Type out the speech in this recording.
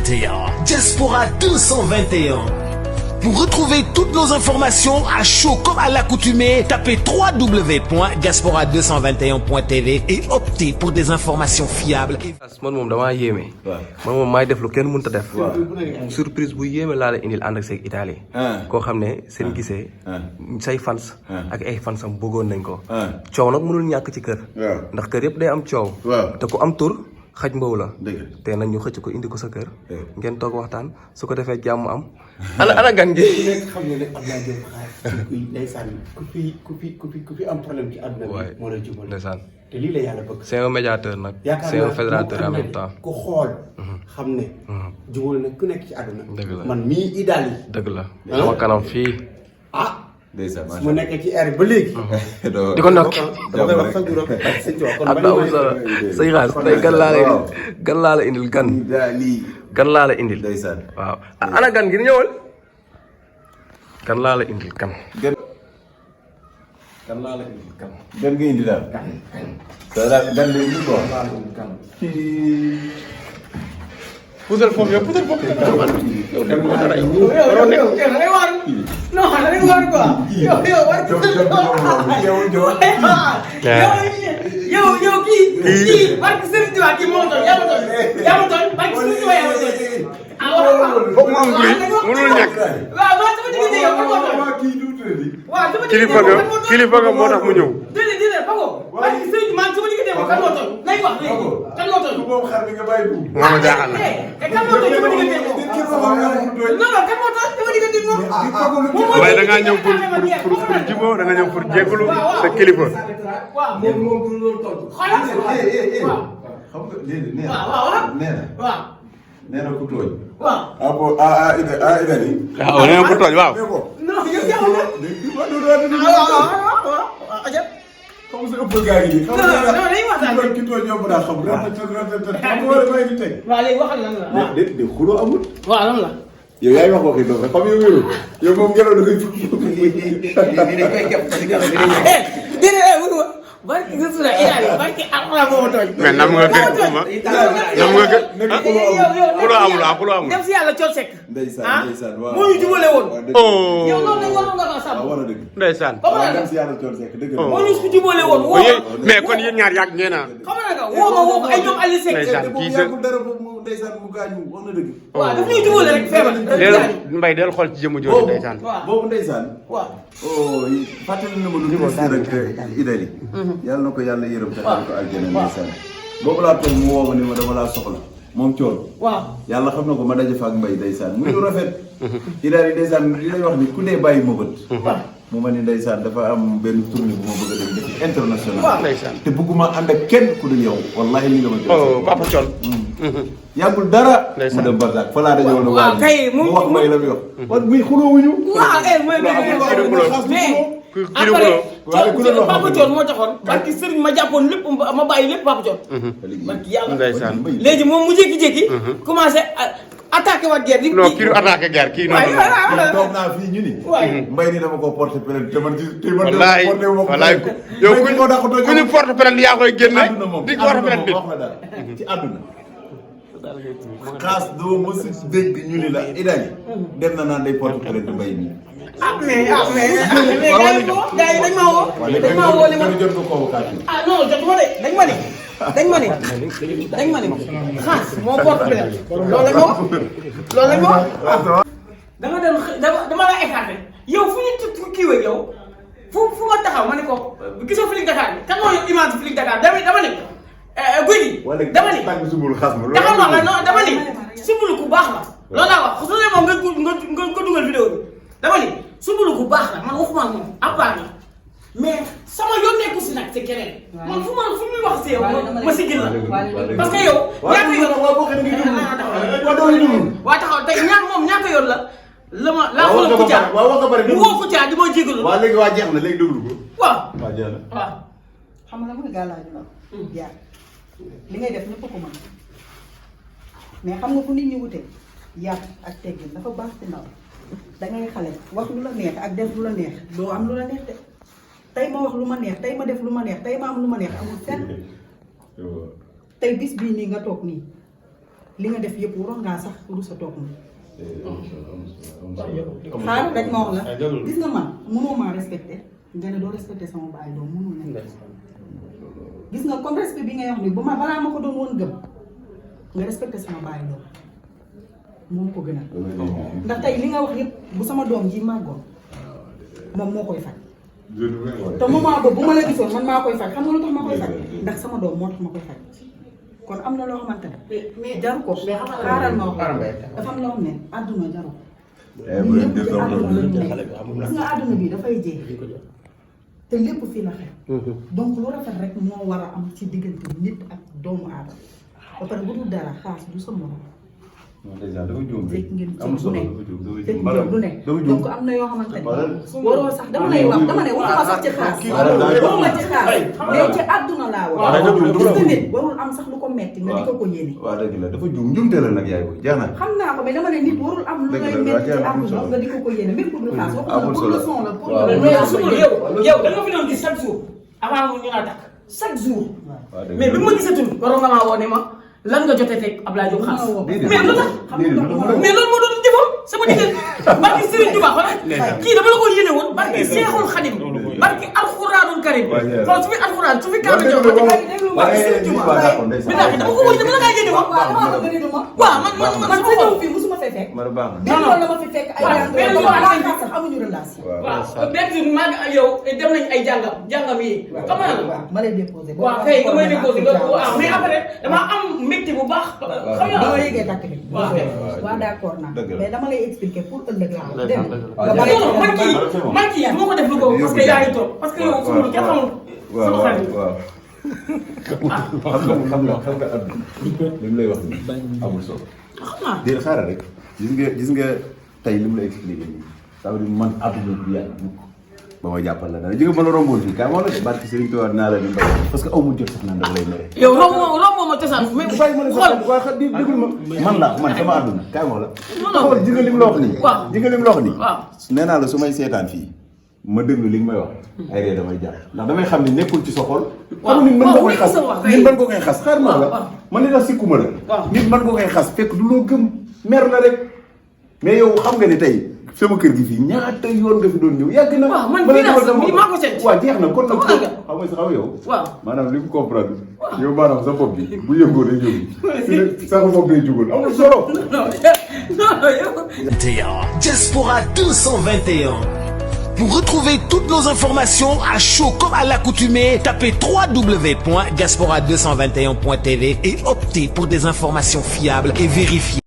221. Diaspora 221. Pour retrouver toutes nos informations à chaud comme à l'accoutumée, tapez www.diaspora221.tv et optez pour des informations fiables. man moom damaa yéeme. man moom maay def lu kenn mënut a def. surprise bu yéeme laa la indil ànd ak seeg Italie. koo xam ne seen gisee. say fans. ak ay fansam bëggoon nañ ko. coow nag mënul ñàkk ci kër. ndax kër yëpp day am coow. te ku am tur xaj mbaw la. te nag ñu xëcc ko indi ko sa kër. ngeen toog waxtaan su ko defee jàmm am. ana gan gi. ku nekk xam nga ne Abdoulaye Diop xaar kuy ndeysaan ku fi am problème ci àdduna bi moo la jubal. ndeysaan te lii la yàlla bëgg. c'est un médiateur nag. c'est un fédérateur en même temps. ku xool. xam ne. jubal na ku nekk ci àdduna. dëgg la man mii idaal yi. dëgg la. sama kanam fii. ndeysaan mu nekkee ci air ba léegi. di ko nokk. dama koy wax sax du rafet. ak daaw say xaar tey gan laa la indil gan. gan laa la indil. ndeysaan waaw ana gan gi ñëwal. gan laa la indil kan. gan laa la indil kan. gan nga indi daal. gan la indi quoi. puudar foofu yow puudar foofu. yow dem nga dara yow. non da ngay war quoi. yow kii barke Serigne Touba kii moo tooñ yaa ma tooñ barke Serigne Touba yaa ma tooñ. foog mu am guy mënul ñàkk. waaw maa sama diggante yow kan moo tooñ. waaw sama diggante yow kilifa nga moo tax mu ñëw. déedéet Pago barke Serigne man sama diggante yow kan moo tooñ nañ wax léegi kan moo tooñ. moo ma jaaxal na. kan moo tooñ sama diggante yow. non kan moo tooñ sama diggante moom. waaye da ngaa ñëw pour jubóo da nga ñëw pour jégalu sa kilifa. waaw moom du loolu tontu. xoolal xam nga léegi nee na. waaw. nee na ku tooñ. waaw. Idali. waaw nee na ku tooñ waaw. non yow jaaxul na. comme sa ëppal gaa yi. non dañuy waxtaan ki tooñ yomb naa xam. xam nga wala may di teg. waaw léegi waxal lan la. waaw de xuloo amul. waaw lan la. yow yaa ngi wax waxi doon rek xam yow wéru yow moom ngelaw da ngay barki nga suura Idaly barki alxuraan moo ma tooñ. mais nam nga gën kuma nam nga gën. xuloo amul ah xuloo amul. dem si yàlla Thione Seck. ndeysaan ndeysaan waaw moo ñu jubale woon. oh yow loolu lañ waroon nga ko sàmm. war a dëgg. ndeysaan. waaw dem si yàlla Thione Seck dëgg la. moo ñu si jubale woon woo ma. mais kon yéen ñaar yàgg ngeen a. xam nga woo ko ay ñoom Aliou Seck. ndeysaan kii sa dara boobu ndeysaan mu gaañu wax na dëgg. waaw daf ñuy jubale rek feebar. mbay del xool ci jëmu jooju ndeysaan. boobu ndeysaan. waaw. oh fàttali na ma lu gis rek Idali. yàlla na ko yàlla yërëm te xaar ko aljana ndeysaan. boobu laa toog mu woo ma ni ma dama laa soxla moom Thione. waaw yàlla xam na ko ma daje fa ak mbay ndeysaan muy lu rafet. Idali ndeysaan li lay wax ni ku dee bàyyi ma bët. mu ma ni ndeysaan dafa am benn tournée bu ma bëgg a dem def international. ndeysaan te bëgguma ànd ak kenn ku dul yow wallahi li nga ma jox. oh Papa Thione. yàggul dara. mu dem Barzak fa laa dajewoon. waaw kay mu wax may la muy wax. wan muy xuloowuñu. waaw mooy après Papa Thione moo taxoon barki Serigne ma jàppoon lépp ma bàyyi lépp Papa Thione. barki yàlla ndeysaan. léegi moom mu jékki-jékki. commencé attaqué waat guerre bi. non kii du attaqué guerre kii noonu. toog naa fii ñu ni. mbay ni dama ko porté plainte te man te man. wallaay yow ku ñu porté plainte yaa koy génne. di porté plainte wax na daal ci àdduna. xaas doo mos a dégg ñu ni la Idali. dem na naan day porté plainte mbay mi. mais gars yi dañ maa woo. dañ maa woo li ma jot ko convocation. non jotuma de dañ ma ni xaas moo porte plainte loolu lañ ma wax dama la écarté yow fu ñu kiiwee yow fu ma taxaw ma ne ko gisoo Feeling Dakar bi kan moo yor image Feeling Dakar dama ni guy gi dama ni dama ni Soumboulou ku baax la loolu laa wax su dee moom nga dugal vidéo bi dama ni Soumboulou ku baax la man waxuma ak moom à part mais sama yoon nekku si nag c'est keneen. man fu muy wax si yow ma si gën la parce que yow. ñaata yoon waa taxaw tey ñaata yoon la ma laa xoolal Kouthia mu woo Kouthia di ma jégalu. waaw léegi waa jeex na léegi déglu ko. waaw waa jeex na. waaw. xam nga dama gàllaaju la. yaa li ngay def ñëpp ko mën mais xam nga fu nit ñi wute yar ak teggin dafa baax ci ndaw da ngay xale wax lu la neex ak def lu la neex doo am lu la neex de. tey ma wax lu ma neex tey ma def lu ma neex tey ma am lu ma neex amul fenn tey bis bii nii nga toog nii li nga def yëpp waroon ngaa sax rus a toog moom. xaaral rek ma wax la gis nga man mënoo maa respecté nga ne doo respecté sama baay doom mënul nekk. gis nga comme respect bi ngay wax ni bu ma balaa ma ko doon woon gëm nga respecté sama baay doom moom ko gënal. ndax tey li nga wax yëpp bu sama doom ji màggoon moom moo koy faj. te moment boobu bu ma la gisoon man maa koy faj xam nga lu tax ma koy faj ndax sama doom moo tax ma koy faj kon am na loo xamante ne. mais jaru ko xaaral ma wax dafa am loo xam ne àdduna jaru ko. ñun ñëpp ci àdduna la ñu nekk gis nga àdduna bi dafay jeex te lépp fii la xew. donc lu rafet rek moo war a am ci diggante nit ak doomu aadama ba pare bu dul dara xaas du sa morom. déjà dafa juum fekk ngeen am solo fekk ngeen du ne donc am na yoo xamante ne waroo sax dama lay wax dama ne waxuma sax ci xaas waxuma ci xaas mais ci àdduna laa wax gis nga nit warul am sax lu ko metti nga di ko ko yéene. waaw dëgg la dafa juum njumte la nag yaay booy jeex na. xam naa ko mais dama ne nit warul am lu lay metti ci àdduna nga di ko ko yéene même pour lu xaas waxuma pour leçon la pour yow da nga fi doon gis chaque jour avant ñu laa takk chaque jour mais bi ma gisatul waroon nga maa woo ne ma lan nga jotee teg Abdoulaye Diop xaas mais lu tax mais loolu moo doon jëfam sama diggante barki Serigne Touba xoolal kii dama la ko yéene woon barki Seexul Xadim barki alxuraanul karim xool su fi alxuraan su fi kaaba jox barki Serigne Touba billahi dama ko wóor dama la kaa yéene woon waaw man sa ñëw fii musuma fee fekk man baax benn yoon la ma fi fekk ay sax amuñu relation waaw benn jour maa ngi ak yow dem nañ ay jàngam yi xam nga ma lay déposé waaw kay nga may déposé nga waaw mais après dama am mbégte bu baax xam nga dama yëgee takk bi waaw d'accord naa mais dama lay expliquer pour ëllëg laa dégg nga man kii moo ko def lu ko parce que yaa ngi toog parce que yow suñu kenn xamul suñu xarit xam nga àdduna li mu lay wax nii amul solo. déedéet xaaral rek gis nga tey li mu lay expliqué nii ça veut dire man àdduna bi yàgg mukk ba ma jàppal la dara ji nga mën a romboon fii kaa moo la barki Serigne Touba dinaa la di mbay parce que aw ma jot sax naan dafa lay mere. yow romb ma cosaan mais bàyyi ma la xool waa xam di déglu ma man sama àdduna kaay moo la xool ji nga lim la wax nii ji nga lim la wax nii nee naa la su may seetaan fii ma déglu li nga may wax ay ree damay jàpp ndax damay xam ne nekkul ci sa xol xam nit mën nga koy xas nit mën nga koy xas xaar ma la man li tax sikkuma la nit mën nga koy xas fekk du loo gëm mer la rek mais yow xam nga ni tey sama kër gi fii ñaata yoon nga fi doon ñëw yàgg na. waaw man bii maa ko seet. waaw jeex na kon nag xam nga sax yow. waaw maanaam li mu comprendre. yow maanaam sa bopp bi bu yëngoo day jóg. sa bopp day jógul amul solo. non yow. Diaspora 221. Pour retrouver toutes nos informations à chaud comme à l'accoutumée, tapez www.diaspora221.tv et optez pour des informations fiables et vérifiées.